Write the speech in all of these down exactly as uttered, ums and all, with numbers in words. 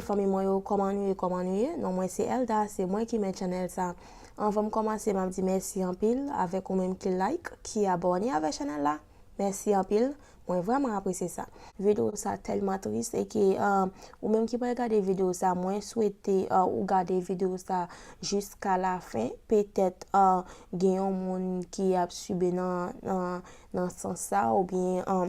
Fanmi mwen yo, kòman nou ye, kòman nou ye? Non mwen se Elda, se mwen ki men chanèl sa. Anvan m kòmanse, m ap di mèsi anpil avèk ou menm ki like, ki abòne avèk chanèl la. Mèsi anpil. Mwen vrèman apresye sa. Videyo sa tèlman tris e ke uh, ou menm ki pral gade videyo sa, mwen swete uh, ou gade videyo sa jiska lafen. Petèt uh, gen yon moun ki ap sibi nan, nan, nan sans sa oubyen uh,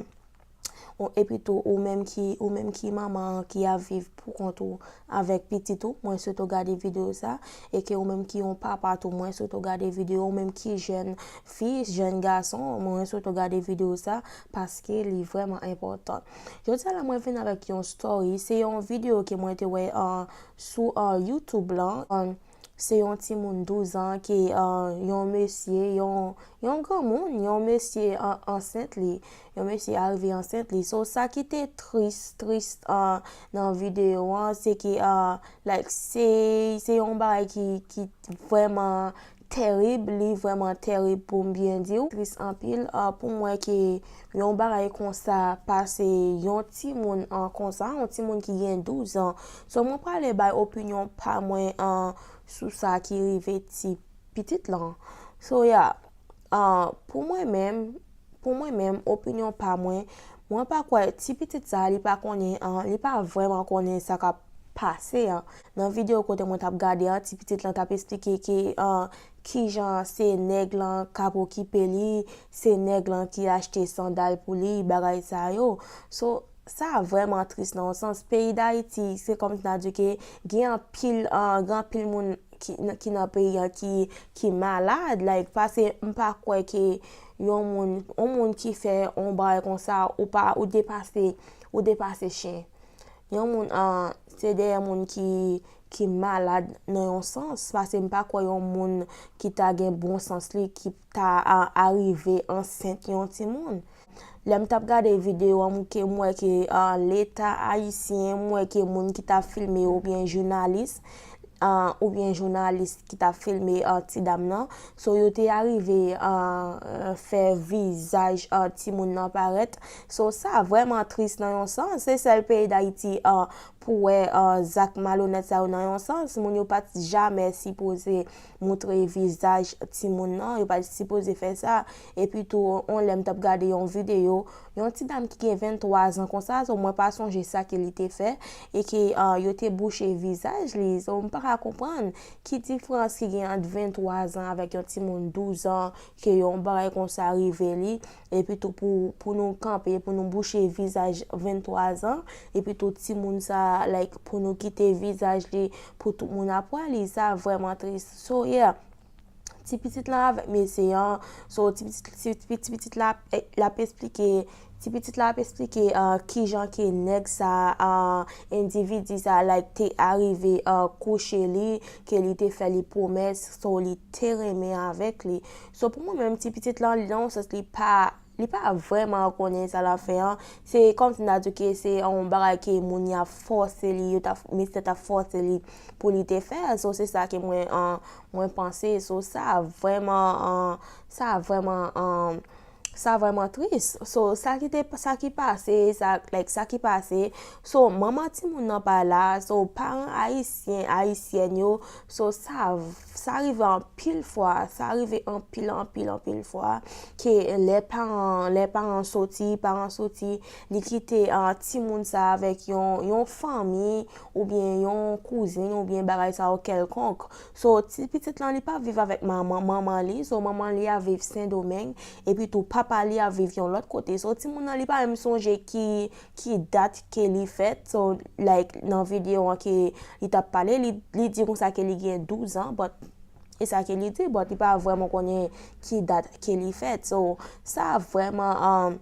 epi tou ou menm ki ou menm ki manman ki ap viv pou kont ou avèk pitit ou, mwen swete w gade videyo sa. E ke ou menm ki yon papa tou, mwen swete w gade videyo, ou menm ki jèn fi, jèn gason, mwen swete w gade videyo sa paske li vrèman enpòtan. Jodi a la mwen vin avèk yon story, se yon videyo ke mwen te wè uh, sou uh, YouTube lan. Uh, se yon timoun douz an ke uh, yon mesye, yon yon granmoun, yon mesye an, ansent li. Yon mesye arive ansent li. So, sa ki te tris, tris an, nan videyo an, se ke, uh, like, se, se yon bagay ki, ki vrèman tèrib, li vrèman tèrib pou m byen di w. Tris anpil uh, pou m wè ke yon bagay konsa pase yon timoun an konsa, yon timoun ki gen douz an. So, mwen prale bay opinyon pa mwen an sou sa ki rive ti pitit lan. So, yeah. Uh, pou mwen menm, pou mwen menm, opinyon pa mwen, mwen pa kwè ti pitit sa li pa konnen, uh, li pa vrèman konnen sa k ap pase an. Nan videyo kote mwen t ap gade an, ti pitit lan t ap esplike ke uh, kijan se nèg lan k ap okipe li, se nèg lan ki achte sandal pou li, bagay sa yo. So, sa vrèman tris nan yon sans. Peyi Dayiti, se kòm si n a di ke gen anpil, uh, gen anpil moun ki, ki nan peyi an ki, ki malad, like, paske m pa kwè ke yon moun, yon moun ki fè yon bagay konsa, ou pa, ou depase, ou depase chen. Yon moun, uh, se dèyè moun ki, ki malad nan yon sans, paske m pa kwè yon moun ki ta gen bon sans li, ki ta uh, arive ansent yon timoun. Lè m t ap gade videyo an, m ke m wè ke uh, leta ayisyen, m wè ke moun ki t ap filme oubyen jounalis, uh, oubyen jounalis ki t ap filme uh, ti dam nan. So, yo te arive uh, fè vizaj uh, timoun nan parèt. So, sa vrèman tris nan yon sans. Se sèl peyi Dayiti uh, pou wè uh, zak malonèt sa yo nan yon sans. Moun yo pa t jamè sipoze moutre vizaj timoun nan, yo pa t sipoze fè sa. Epi tou, yon lè m t ap gade yon videyo, yon ti dam ki gen venntwa zan konsa, so mwen pa sonje sa ke li te fè, e ke uh, yo te bouche vizaj li. So, m pa ka konprann ki diferans ki gen ant venntwa zan avèk yon timoun douz an, ke yon bagay konsa rive li, epi tou pou, pou nou kanpe, pou nou bouche vizaj venntwa zan, epi tou timoun sa, like, pou nou kite vizaj li, pou tout moun ap wè li, sa vrèman tris. So, yeah. Ti pitit lan avèk mesye an. So, ti pitit, ti, ti, ti pitit la, eh, l ap esplike, ti pitit la ap esplike uh, kijan ke nèg sa, uh, endividi sa, like, te arive uh, kouche li, ke li te fè li pwomès, so li te renmen avèk li. So, pou mwen menm, ti pitit lan, li nan yon sans, li pa, li pa vrèman konnen sa l ap fè an. Se kòmsi n ta di ke se yon bagay ke moun y ap fòse li, yo t ap, mesye t ap fòse li pou li te fè. So, se sa ke mwen, uh, mwen panse. So, sa vrèman, uh, sa vrèman, uh, sa vrèman tris. So, sa ki te, sa ki pase, sa, like, sa ki pase. So, manman timoun nan pa la. So, paran ayisyen, ayisyèn yo. So, sa, sa rive anpil fwa. Sa rive anpil, anpil, anpil fwa. Ke lè paran, lè paran soti, paran soti, li kite uh, timoun sa avèk yon, yon fanmi oubyen yon kouzin oubyen bagay sa yo kèlkonk. So, ti pitit lan, li pa viv avèk manman, manman li. So, manman li ap viv Sendomeng. Epi tou, papa li ap viv yon lòt kote. So, timoun nan, li pa menm sonje ki, ki dat ke li fèt. So, like, nan videyo an ke li t ap pale, li, li di konsa ke li gen douz an, but, e sa ke li di, but li pa vrèman konnen ki dat ke li fèt. So, sa vrèman, um,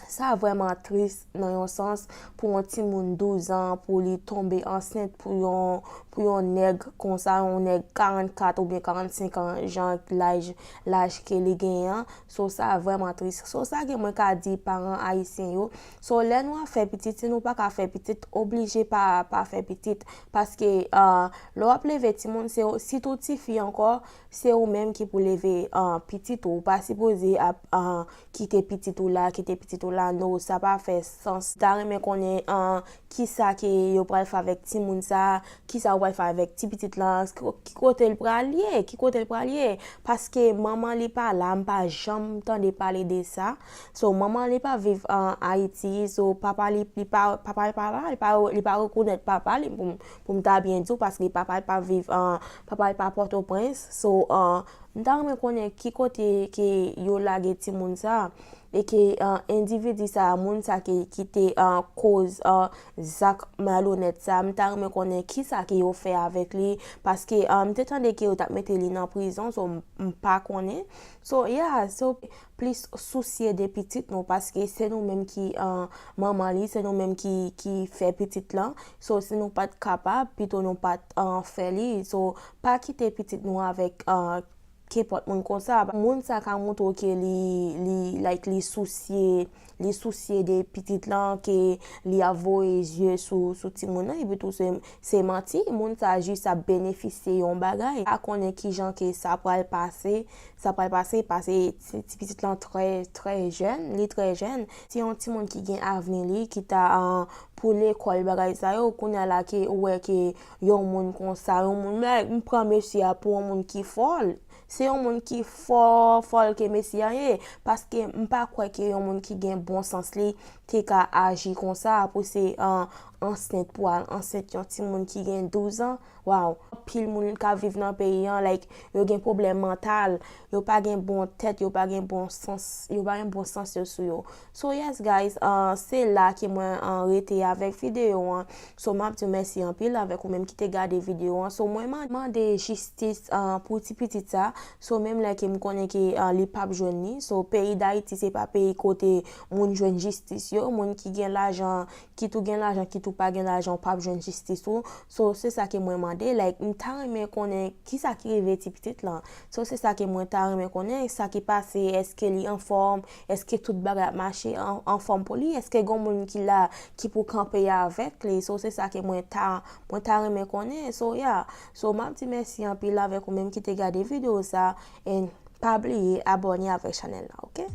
sa vrèman tris nan yon sans pou yon timoun douz an, pou li tonbe ansent pou yon, pou yon nèg konsa, yon nèg karannkat oubyen karannsenk an, jan laj, laj ke li genyen an. So, sa vrèman tris. So, sa ke mwen ka di paran ayisyen yo. So, lè nou ap fè pitit, si nou pa ka fè pitit, oblije pa, pa fè pitit. Paske, ah, lè w ap leve timoun, se, sitou tifi ankò, se ou menm ki pou leve, ah, pitit ou. Ou pa sipoze ap, ah, kite pitit ou la, kite pitit ou la. No, sa pa fè sans. Ta renmen konnen, ah, kisa ke yo pral fè avèk timoun sa, kisa yo pral fè avèk ti pitit lan, ki, ki kote l pral ye, ki kote l pral ye. Paske manman li pa la, m pa janm tande pale de sa. So, manman li pa viv an Ayiti, so, papa li, li pa, papa li pa la, li pa, li pa rekonèt papa li, pou, pou m ta byen di w, paske papa li pa viv an, papa li pa Pòtoprens. So, ah, m ta renmen konnen ki kote ke yo lage timoun sa, e ke, ah, endividi sa, moun sa ki, ki te, ah, koz, ah, zak malonèt sa, m ta renmen konnen kisa ke yo fè avèk li, paske, ah, m te tande ke yo t ap mete li nan prizon, so m, m pa konnen. So, yeah, so, plis sousye de pitit nou, paske se nou menm ki, ah, manman li, se nou menm ki, ki fè pitit lan. So, si nou pa t kapab, pito nou pa t, ah, fè li. So, pa kite pitit nou avèk, ah, kenpòt moun konsa. Moun sa ka montre w ke li, li, like, li sousye, li sousye de pitit lan, ke li ap voye zye sou, sou timoun nan, epi tou se, se manti. Moun sa jis ap benefisye yon bagay. Pa konnen kijan ke sa pral pase, sa pral pase, pase ti, ti pitit lan trè, trè jèn, li trè jèn. Se yon timoun ki gen avni li, ki ta, ah, pou lekòl, bagay sa yo, kounye a la ke ou wè ke yon moun konsa, yon moun, men m pran mesye a pou yon moun ki fòl. Se yon moun ki fò, fòl ke mesye a ye. Paske m pa kwè ke yon moun ki gen bon sans li te ka aji konsa pou se, ah, ansent pou al ansent yon timoun ki gen douz an. Wow, anpil moun k ap viv nan peyi an, like, yo gen pwoblèm mantal, yo pa gen bon tèt, yo pa gen bon sans, yo pa gen bon sans yo sou yo. So yes, guys, ah, se la ke mwen, ah, rete avèk videyo an. So, m ap di w mèsi anpil avèk ou menm ki te gade videyo an. So, mwen man-, mande jistis, ah, pou ti pitit sa. So, menm lè ke m konnen ke, ah, li p ap jwenn li. So, peyi Dayiti se pa peyi kote moun jwenn jistis yo. Moun ki gen lajan, kit ou gen lajan, kit ou pa gen lajan, ou p ap jwenn jistis ou. So, se sa ke mwen mande. Like, m ta renmen konnen kisa ki rive ti pitit lan. So, se sa ke mwen ta renmen konnen, sa ki pase, èske li anfòm, èske tout bagay ap mache an, anfòm pou li, èske gon moun ki la ki pou kanpe avèk li. So, se sa ke mwen ta, mwen ta renmen konnen. So, yeah. So, m ap di mèsi anpil avèk ou menm ki te gade videyo sa. And pa bliye abòne avèk chanèl la, oke?